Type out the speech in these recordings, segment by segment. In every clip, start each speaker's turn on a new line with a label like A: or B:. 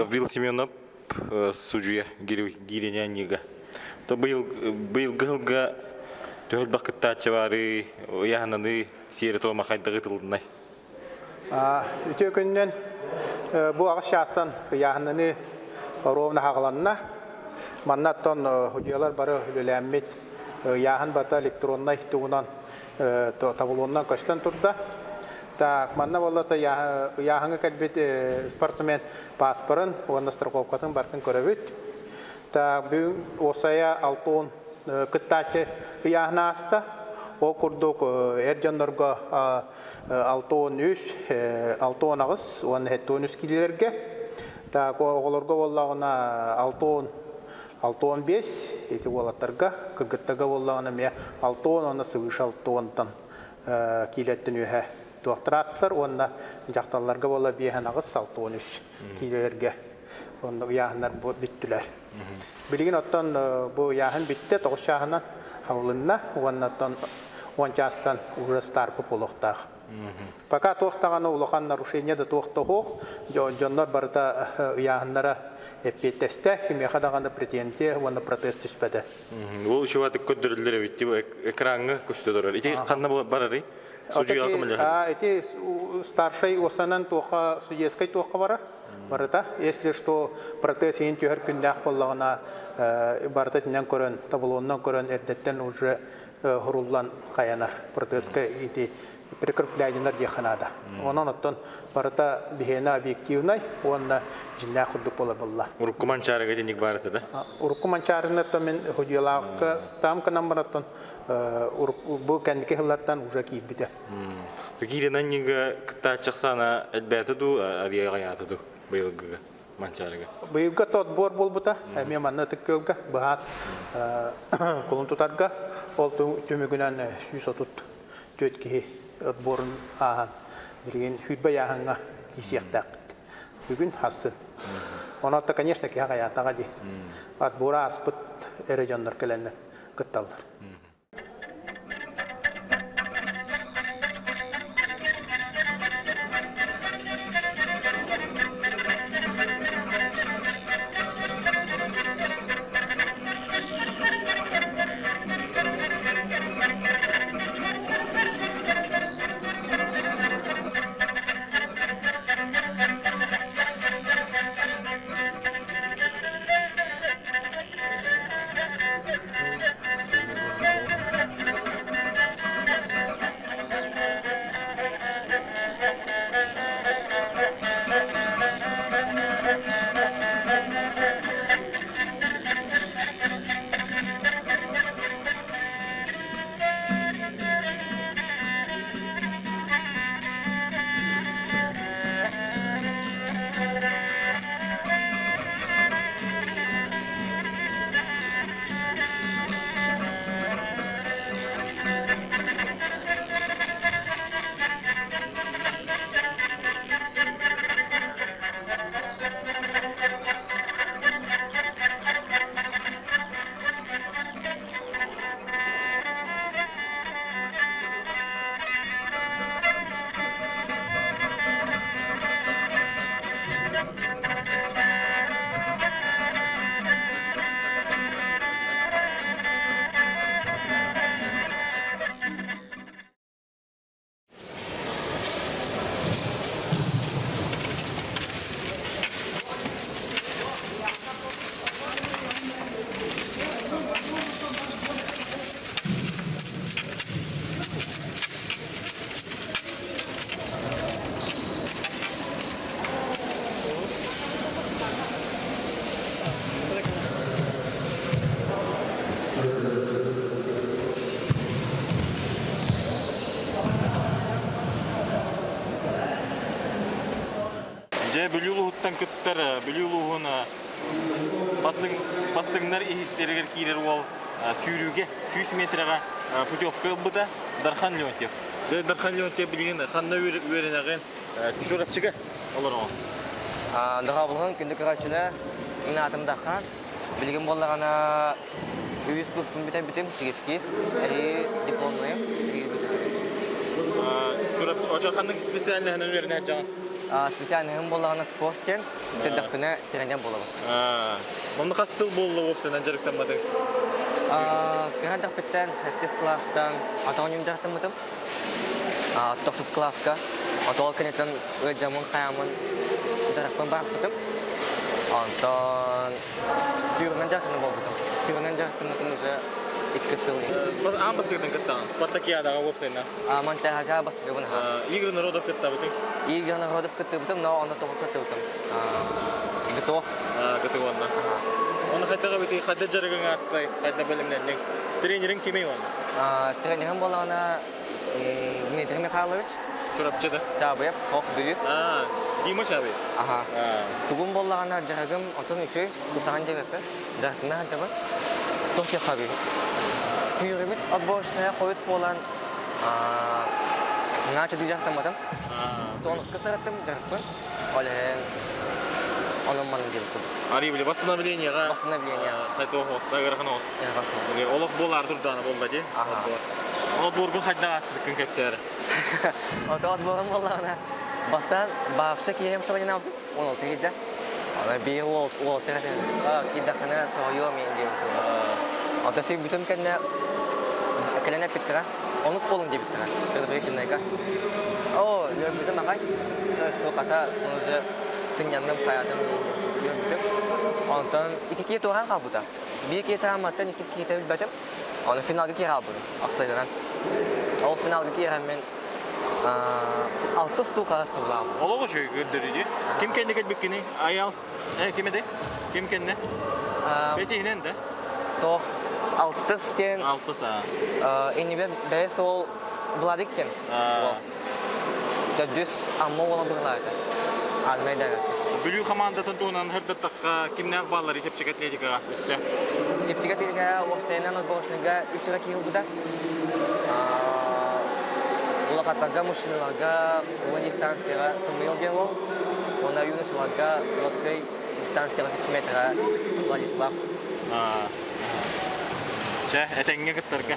A: Гаврил Семенов судьуйа гиринянига. То быйыл быйылгы сылга төһөлбөх кыттааччы баарый, ыйааһынаныы сиэрэ-туома хайдах ытылыннай?
B: Үтүө күнүнэн бу аҕыс чаастан ыйааһыннаныы ровно хаҕыланна. Манна оттон судьуйалар бары үлэлээммит ыйааһын бата электроннай тугунан таблонунан көстөн турда. Так, манна буоллата ыйааһыҥҥа кэлбит спортсмен паспорын уонна страховкатын барытын көрөбүт. Так, бүгүн уопсайа 60 кыттааччы ыйааһын ааста. Ол курдук эр дьоннорго 63, 68 уонна 73 киилэлэргэ. Так, оҕолорго буоллаҕына 60 65 ити уолаттарга, кыргыттарга буоллаҕына эмиэ 60 уонна свыше 60-тан киилэттэн үөһэ туохтар аастылар уонна дьахталларга буолла биэһэн аҕыс 63 киилэлэргэ онно ыйааһыннар бүттүлэр. Билигин оттон бу ыйааһын бүттэ, тоҕус чааһынан хабылынна уонна оттон 10 чаастан уже старпы буолуохтаах. Пока туох даҕаны улахан нарушение да туох да суох, дьоннор барыта ыйааһыннара эппиэттэстэ, кимиэхэ даҕаны претензия уонна протест түспэтэ.
A: Ол учугатык көрдөрүллэр эбит экраҥҥа көстө турар. Ити ханна барарый? Судьуйаҕа көмөлөһөр.
B: Ити старшай уосанан туохха судейскай туохха барар? Барыта. Если что протест иһин түһэр күннээх буоллаҕына барыта итинэн көрөн, таблонунан көрөн эрдэттэн уже хуруллан хайанар. Протезка ити прикрепляннар диэххэ наада. Онон оттон барыта биһиэнэ объективнай уонна дьиннээх курдук буола булла.
A: Урукку манчаарыга итинник баар этэ да?
B: Урукку манчаарыны то мин судьуйалаахка там кынан бараттан бу кэнники сыллартан уже киирбитэ.
A: Киирин кыттааччы ахсаана элбээтэ дуу, арыйаҕайаата дуу быйылгыга? Манчаарыга.
B: Быйылгы отбор буолбута, эмиэ манна ытык күөлгэ быһаас кулун тутарга ол түмүгүнэн 134 киһи отборун ааһан билигин сүүрбэ ыйааһыҥҥа киисиэхтээхпит. Бүгүн хассын. Онон, конечно, киһи аҕайаатаҕа дии. Отбора ааспыт эрэ дьоннор кэлэннэр кытталлар.
A: Дьэ, Бүлүү улууһуттан кыттар Бүлүү улууһун бастыҥнар иһистэригэр киирэр уол сүүрүүгэ 100 метрэҕэ путевка ылбыта Дархан Леонтьев. Дьэ, Дархан Леонтьев билигин ханна үөрэнэҕин? Чурапчыга олороҕун.
C: Дорооболоһун күндү көрөөччүлэр, мин аатым Дархан. Билигин буоллаҕына үһүс курспун бүтэрбитим, чигифкис, эһиги дипломнайым.
A: Чурапчы, очо ханнык специальноһынан үөрэнээт дьаҕын?
C: Специальныйым буоллаҕына спорт диэн, бүтэрдэхпинэ тренер буолабын.
A: Онно хас сыл буолла уопсайынан дьарыктамматыҥ?
C: Кыра эрдэхпиттэн сэттис кылаастан атаҕын дьарыктаммытым. Тохсус кылааска отоол кэнниттэн ыалдьаммын хайааммын дьарыкпын бырахпытым. Онтон сүүрүнэн дьарыктанар буолбутум. Сүүрүнэн дьарыктаммытым уже 2 сыл.
A: Аан бастакытын кыттаҕын Спартакиадаҕа уопсайынан?
C: Манчааһыга бастакыбын аха.
A: Игры народов кыттабытыҥ?
C: Игры народов кыттыбытым, но онно тоҕо кыттыбытым. ГТО.
A: ГТО-нна. Оны хайдаҕа бити хайда дьарыгыҥ аастай, хайда бэлэмнэнниҥ? Тренериҥ кимий онно?
C: Тренерим буолаҕына Дмитрий Михайлович.
A: Чурапчы да?
C: Чаабыйап, Хох Бүлүү.
A: Дима Чаабыйап?
C: Аха. Тугум буоллаҕына дьарыгым отон үчүгэй, кусаҕан диэбэппин. Дьарыктана сылдьабын. Туох диэххэ Сүүрүбүт отборочная хойут буолан Наача дьарыктамматым. Тонуска сырыттым, дьарыкпын. Ол иһин онон маннык диэбиппин.
A: Арый били восстановлениеҕа
C: Восстановление.
A: Сайтоох оста ыарахан оҕус.
C: Ыарахан соҕус.
A: Олох буолаар турдаана буолла дии. Ол буоргун хайдах ааспыккын кэпсээр.
C: Ото отборум буоллаҕына бастаан баапча киһим сылайнаабытым. 16 киирдэ. Аны биир уол уолаттар этэ киирдэххинэ соһуйуом иин диэбитим. Ото сүүрбүтүм кэннэ кэлэн эппиттэрэ. Онус буолуҥ диэбиттэрэ. Предварительнайга. Оо, үөрбүтүм аҕай. Суохата уже сынньанным, хайаатым үөрбүтүм. Онтон икки киһи туораан хаалбыта. Биир киһи таамматтан иккис киһитэ билбэтим. Аны финалга киирэ хаалбытым, ахсайданан. Ол финалга киирэммин алтыс туу хас туулаабын.
A: Олох үчүгэй көрдөрүү дии. Ким кэннэ кэлбиккиний? Айал ким этэй? Ким кэннэ? Бэсиһинэн да?
C: Тоох алтыс диэн
A: Алтыс аа.
C: иннибэ бэйэс уол Владик диэн уол. Төрдүс Амма уола быһылаата. Аннай да
A: Бүлүү хамаандатын туһунан һырдаттахха кимнээх баалларый чэпчэки атлетикаҕа өссө?
C: Чэпчэки атлетикаҕа уопсайынан отборочныйга үс эрэ киһи ылбыта. Улахаттарга, мужчиналарга уон дистанцияҕа Самуил диэн уол, уонна юношаларга короткай дистанцияҕа 100 метра Владислав.
A: Чэ, этэҥҥэ кыттарга.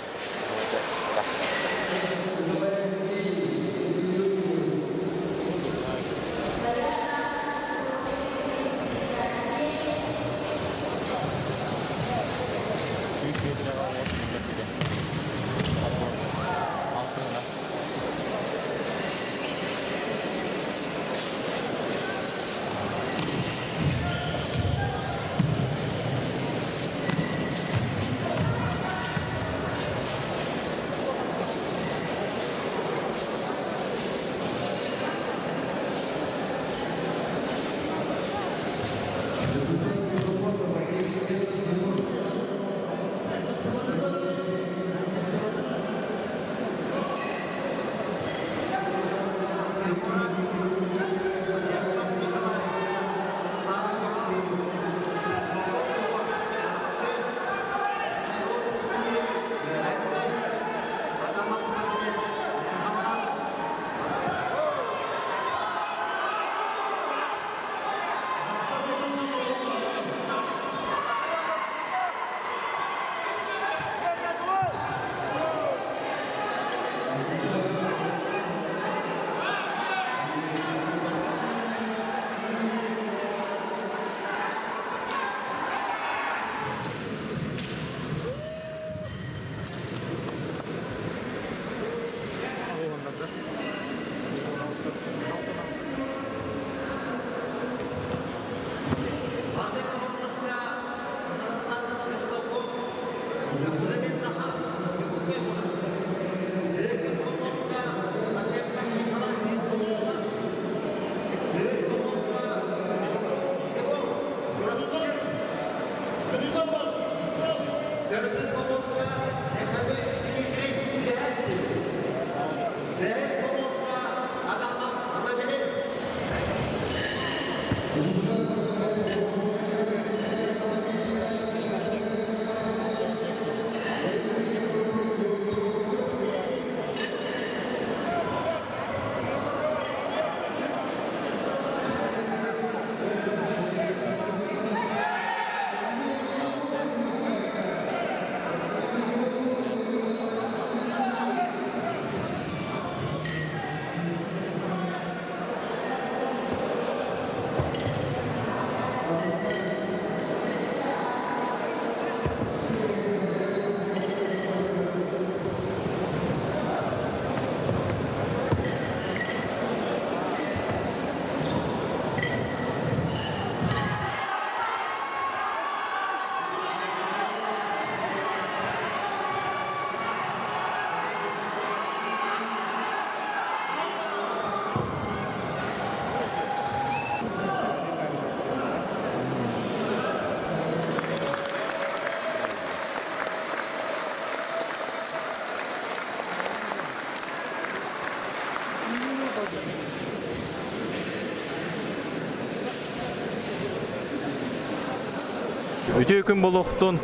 A: Үтүө күн буолуохтун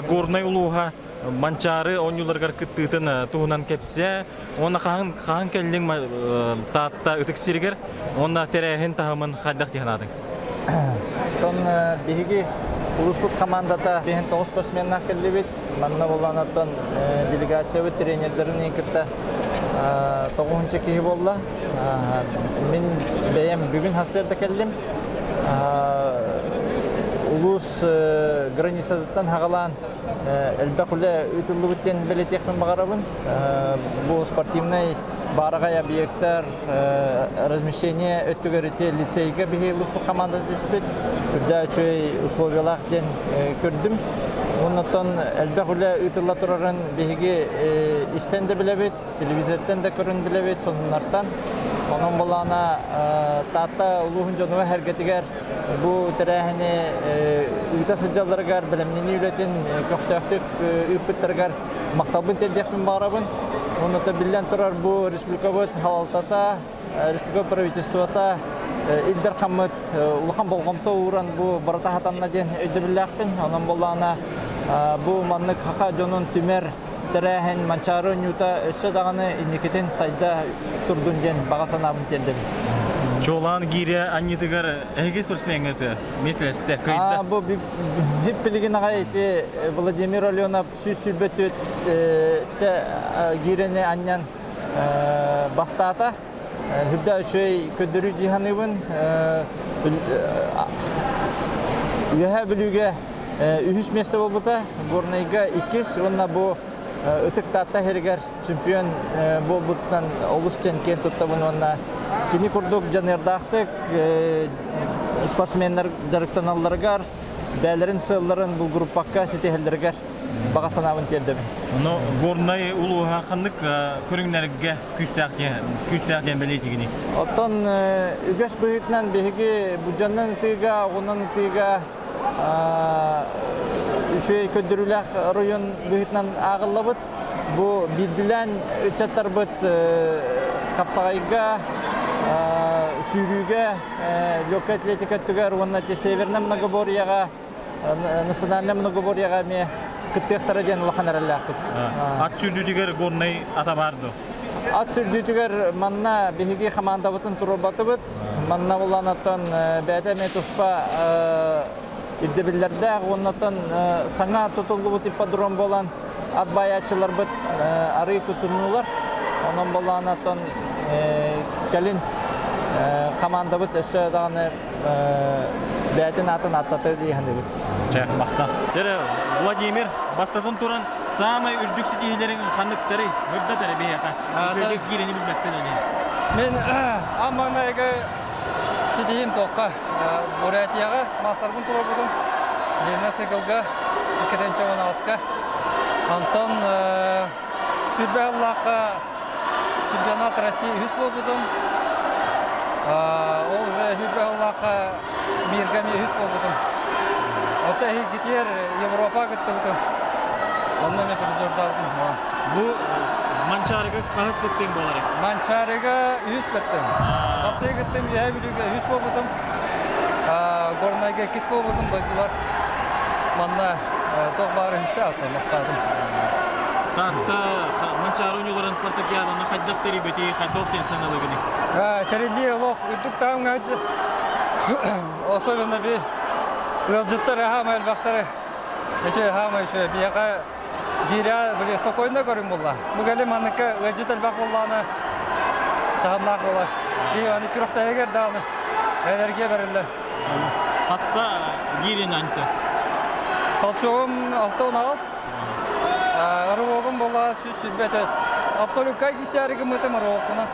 A: Горнай улууһа Манчаары оонньууларыгар кыттыытын туһунан кэпсээ. Уонна хаһан хаһан кэллиҥ Таатта ытык сиригэр уонна тэрээһин таһымын хайдах дии санаатыҥ?
D: Оттон биһиги улууспут хамаандата 59 спортсменнаах кэллибит. Манна буоллаанаттан делегациябыт тренердэрин кытта тоҕуһунча киһи буолла. Мин бэйэм бүгүн сарсыарда кэллим. Улуус границатыттан хаҕалаан элбэх үлэ ыытыллыбыт диэн бэлиэтиэхпин баҕарабын. Бу спортивнай баараҕай объектар, размещение өттүгэр ити лицейгэ биһи улууспут хамаандата түспүт. Үрдээ үчүгэй условиялаах диэн көрдүм. Оннуттан элбэх үлэ ыытылла турарын биһиги истэн да билэбит, телевизортан да көрөн билэбит, сонуннартан. Онон булаана Таатта улууһун дьонугар сэргэтигэр бу тэрээһини ыыта сылдьалларыгар, бэлэмнэнии үлэтин көхтөөхтүк ыыппыттарыгар махталбын тиэрдиэхпин баҕарабын. Уонна биллэн турар бу республикабыт салалтата, республика правительствота Ил Дархаммыт улахан болҕомто ууран бу барыта хатанна диэн өйдөбүллээхпин. Онон буоллаҕына бу маннык хаха дьонун түмэр тэрээһин Манчаары оонньуута өссө даҕаны инникитин сайда турдун диэн баҕа санаабын тиэрдэбин.
A: Чуолаан гиирэ анньытыгар эһиги спортсмеҥҥыт миэстэлэстэ, кыайда.
D: Бу хип билигин аҕай ити Владимир Оленов 124 гиирэни анньан бастаата. Үрдэ үчүгэй көрдөрүү дии саныыбын. Үөһээ Бүлүүгэ үһүс миэстэ буолбута, Горнайга иккис уонна бу Ытык Таатта сиригэр чемпион буолбутунан олус диэн киэн туттабын уонна кини курдук дьаныардаахтык спортсменнар дьарыктаналларыгар, бэйэлэрин сыалларын булгуруппакка ситиһэллэригэр баҕа санаабын тиэрдэбин.
A: Ону Горнай улууһа ханнык көрүҥнэргэ күүстээх диэн күүстээх диэн бэлиэтигиний?
D: Оттон үгэс быһыытынан биһиги будьаннан ытыыга, оҕунан ытыыга үчүгэй көрдөрүүлээх оройуон быһыытынан ааҕыллабыт. Бу биирдилээн ыччаттарбыт хапсаҕайга, сүүрүүгэ, легкай атлетика өттүгэр уонна севернай многоборьеҕа национальнай многоборьеҕа эмиэ кыттыахтара диэн улахан эрэллээхпит.
A: Ат сүүрдүүтүгэр Горнай ата баар дуо?
D: Ат сүүрдүүтүгэр манна биһиги хамаандабытын туруорбатыбыт. Манна буланаттан бэйэтэ эмиэ туспа ирдэбиллэрдээх уоннаттан саҥа тутуллубут ипподром буолан ат баайааччыларбыт арыы тутуннулар. Онон булаанаттан кэлин хамаандабыт өссө даҕаны бэйэтин аатын ааттата дии саныыбын.
A: Чэ, махтал. Чэ, Владимир, бастатан туран, саамай үрдүк ситиһиилэриҥ ханныктарый? Мырдат эрэ биһиэхэ. Үчүгэйдик киирэни билбэппин ини.
E: Мин аан маҥнайгы ситиһиим туохха? Бурятияҕа маастарбын туруорбутум. Лена Сыгылга 2016-ка. Онтон сүүрбэ сыллаахха чемпионат России үһүс буолбутум. Ол уже сүүрбэ сыллаахха мирга эмиэ үһүс буолбутум. Оттон эһигитигэр Европа кыттыбытым. Онно эмиэ призердаабытым.
A: Бу Манчаарыга хаһыс кыттыым буолар?
E: Манчаарыга үһүс кыттым. Бастакы кыттым Үөһээ Бүлүүгэ үһүс буолбутум. Горнайга иккис буолбутум дойдулар. Манна туох баар үһүстэ аттым, бастаатым.
A: Таатта Манчаары оонньууларын спартакиаданы хайдах тэрийбитий, хайдах диэн саналыгыный?
E: Тэриллии олох үрдүк таһымҥа особенно би ыалдьыттар хаамай элбэхтэр үчүгэй хаамай үчүгэй биһиэхэ гиирэ били спокойно көрүҥ буолла бу кэлин манныкка ыалдьыт элбэх буоллаҕына таһымнаах буолар киһи аны күрэхтэһигэр даҕаны энергия бэриллэр
A: Хаста гиирин анты?
E: Толчогум 6-18 Рывогум буолла 124. Абсолютка кисээри гыммытым рывокпунан.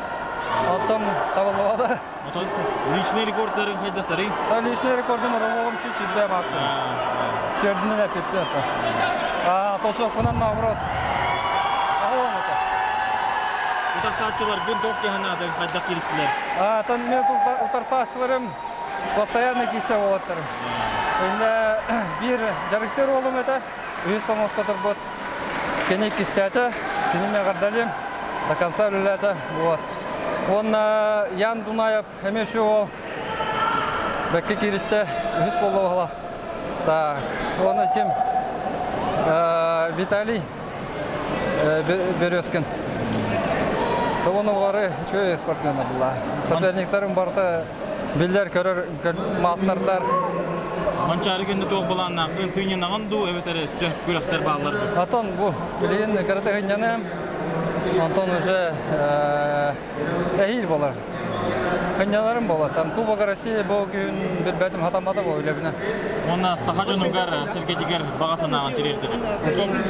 E: Оттон табыллыбата.
A: Личный рекордтарыҥ хайдахтарый?
E: Личный рекордум рывогум 120 максимум. Төрдүнэн эппиттин это. Толчокпунан наоборот. Аҕалам это.
A: Утарсааччыларгын туох диһанаадын хайдах киирсилэр?
E: Тан мен утарсааччыларым постоянно киирсэ буолаттарым. Иннэ биир дьарыктыыр уолум этэ, үһүс помоска турбут. Кини иккистээтэ, кини эҕэрдэлиим, до конца үлэлээтэ, вот. Уонна Ян Дунаев эмиэ үчүгэй уол. Бэккэ кииристэ, үһүс буолла баһыла. Так, уонна ким? Виталий Березкин. Тобону бары үчүгэй спортсменнар була. Соперниктарым барыта биллэр көрөр маастардар.
A: Манчаары күндү туох былааннааххын сынньанаҕын дуу эбэтэр өссө күрэхтэр бааллар дуу?
E: Атын бу билигин кырата сынньаныам. Онтон уже эһиил болар. Кынньаларым болаттан. Кубок России бу күн билбэтим хатаммата бу үлэбинэ.
A: Уонна саха дьонугар сэргэтигэр баҕа санааҕын тириэрдэр.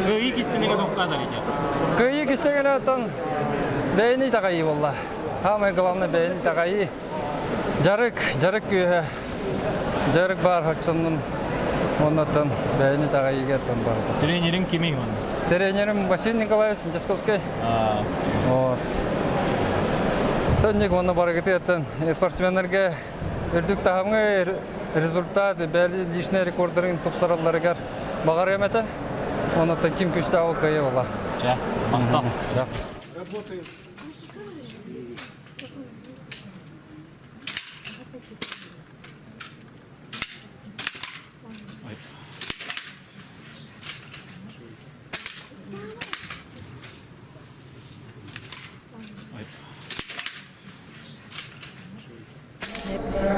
A: Кыайыы кистэлэҥэ туохтаатар ити?
E: Кыайыы кистэлэҥэ оттон бэйэни итэҕэйии буолла. Самое главное бэйэни итэҕэйии. Дьарык, дьарык күүһэ. Дьарык баар оччоннун оннуттан бэйэни итэҕэйиигэ оттон барыта.
A: Тренериҥ кимий уонна?
E: Тренерим Василий Николаевич Дьасковскай. Вот. Төннүк уонна барыгытыттан спортсменнарга үрдүк таһымҥа результат бэйэ личный рекордарын тупсаралларыгар баҕарыам этэ. Онуттан ким күүстээх ол кыайыы буолла.
A: Чэ, махтал.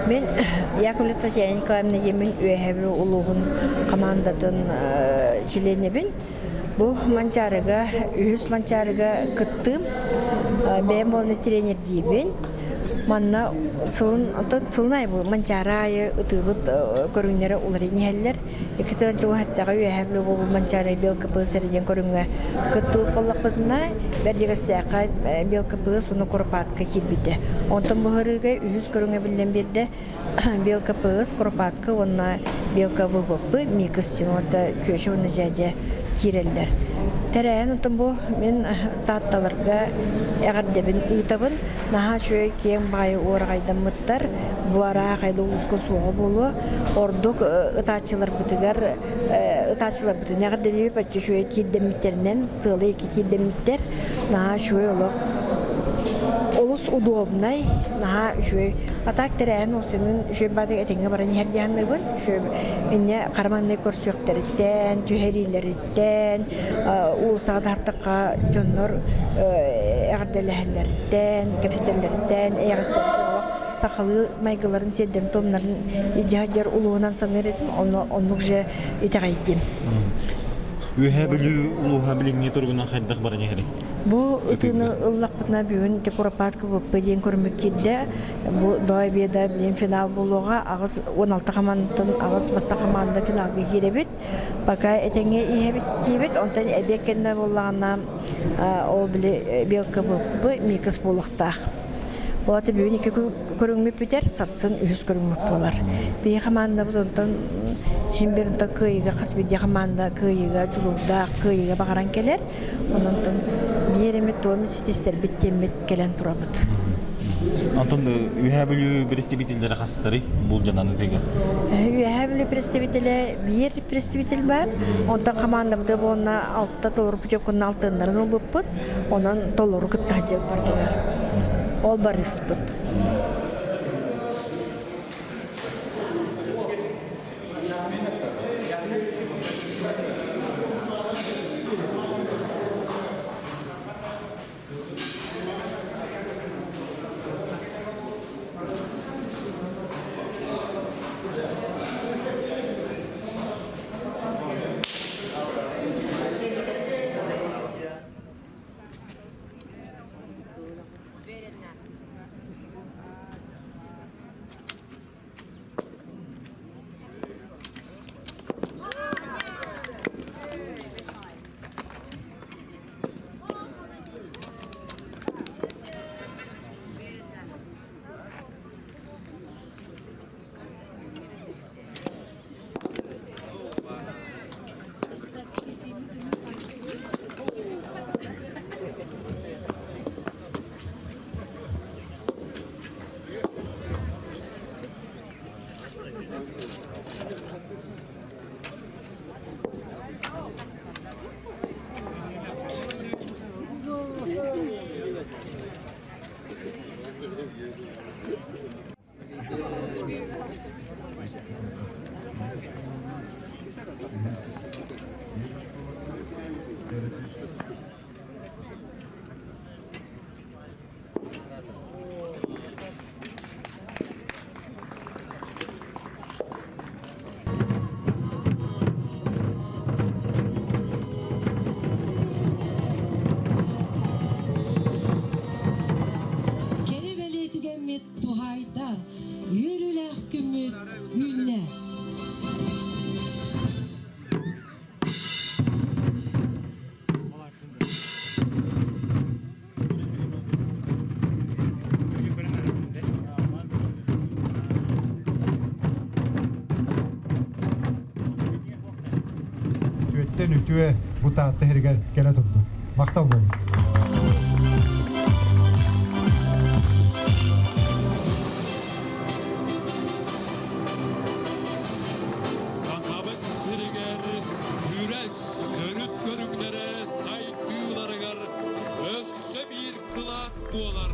F: Мин Яковлев Татьяна Николаевна диэммин Үөһээ Бүлүү улууһун хамаандатын чилиэнэбин. Бу Манчаарыга, үһүс Манчаарыга кыттыым. Бэйэм буолан тренердиибин. Манна сылын, онтон сылын аайы бу Манчаары аайы ытыыбыт көрүҥнэрэ уларыйан иһэллэр. Иккитинэн чугаһаттаҕа Үөһээ Бүлүү буолбут Манчаары БЛКПС диэн көрүҥҥэ кыттыбыт буоллахпытына, Бэрдьигэстээххэ БЛКПС уонна Куропатка киирбитэ. Онтон быһырыыга үһүс көрүҥэ биллэн биэрдэ. БЛКПС, Куропатка уонна БЛКВВП, Микс диэн уонна Чүөчэ уонна Дьээдьэ киирэллэр. Тэрээһин оттон бу мин Таатталарга эҕэрдэбин ыытабын. Наһаа үчүгэй киэҥ баҕайы уораҕайдаммыттар. Бу араах айда улууска суоҕа буолуо. Ордук ытааччыларбытыгар ытааччыларбытын эҕэрдэлиибит бачча үчүгэй киирдэммиттэринэн сыалы икки киирдэммиттэр. Наһаа үчүгэй олох олус удобнай, наһаа үчүгэй. А так тэрээһин ол синин үчүгэй баатык этэҥҥэ баран иһэр диэханныыбын. Үчүгэй инньэ хара маҥнай көрсүөхтэриттэн, түһэриилэриттэн, уулуссаҕа таһартахха дьоннор эҕэрдэлэһэллэриттэн, кэпсэтэллэриттэн, эйэҕэстэриттэн олох сахалыы майгыларын сиэрдэрин-туомнарын илдьэ сылдьар улууһунан саныыр этим, онно оннук же итэҕэйдим.
A: Үөһээ Бүлүү улууһа билиҥҥи туругунан хайдах баран иһэрий?
F: Бу ытыыны ыллахпытына бүгүн ити Куропатка ВП диэн көрүммүт киирдэ. Бу до обеда билин финал буолуоҕа. 8 16 хамаандаттан 8 бастакы хамаанда финалга киирэбит. Пока этэҥҥэ иһэбит диибит. Онтон эбиэт кэннэ буоллаҕына ол били белка ВП микс буолуохтаах. Ол бүгүн икки көрүҥмүт бүтэр, сарсын үһүс көрүҥмүт буолар. Биһи хамаандабыт онтон иһин бир онтон кыайыыга хас биирдии хамаанда кыайыыга дьулуурдаах кыайыыга баҕаран кэлэр. Онон биир эмит туом ситистэрбит диэммит кэлэн турабыт.
A: Онтон Үөһээ Бүлүү представителлэрэ хастарый булдьанан ытыыга?
F: Үөһээ Бүлүү представителэ биир представитель бар. Онтон хамаандабыт буолна алта толору путевканы алтыннарын ылбыппыт. Онон толору кытта бардылар. Ол барыспыт.
G: үтүө бу Таатта сиригэр кэлэ турдун. Махтал буолун.
H: Сахабыт сиригэр күрэс төрүт көрүҥнэрэ сайдыыларыгар өссө биир кылаат буолар.